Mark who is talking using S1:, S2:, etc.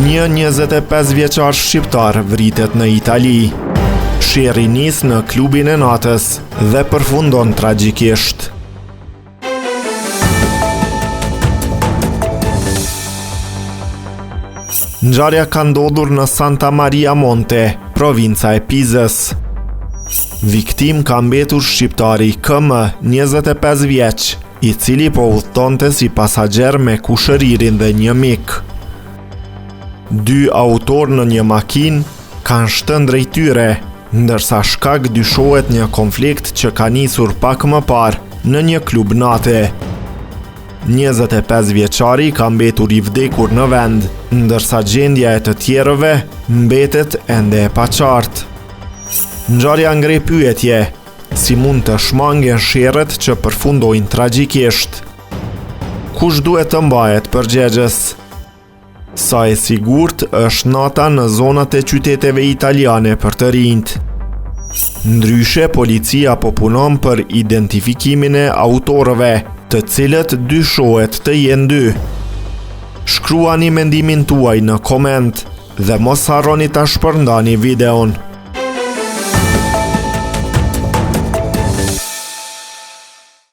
S1: Një 25 vjeçar shqiptar vritet në Itali. Sherri nis në klubin e natës dhe përfundon tragjikisht. Ngjarja ka ndodhur në Santa Maria Monte, provinca e Pizës. Viktimë ka mbetur shqiptari KM, 25 vjeç, i cili po udhëtonte si pasagjer me kushëririn dhe një mik. Dy autorë në një makinë kanë shtënë drejt tyre, ndërsa shkak dyshohet një konflikt që ka nisur pak më parë në një klub nate. 25 vjeçari ka mbetur i vdekur në vend, ndërsa gjendja e të tjerëve mbetet ende e paqartë. Ngjarja ngre pyetje, si mund të shmangen sherret që përfundojnë tragjikisht? Kush duhet të mbahet përgjegjës? Sa e sigurt është nata në zonat e qyteteve italiane për të rinjtë? Ndryshe, policia po punon për identifikimin e autorëve, të cilët dyshohet të jenë dy. Shkruani mendimin tuaj në koment dhe mos harroni ta shpërndani videon.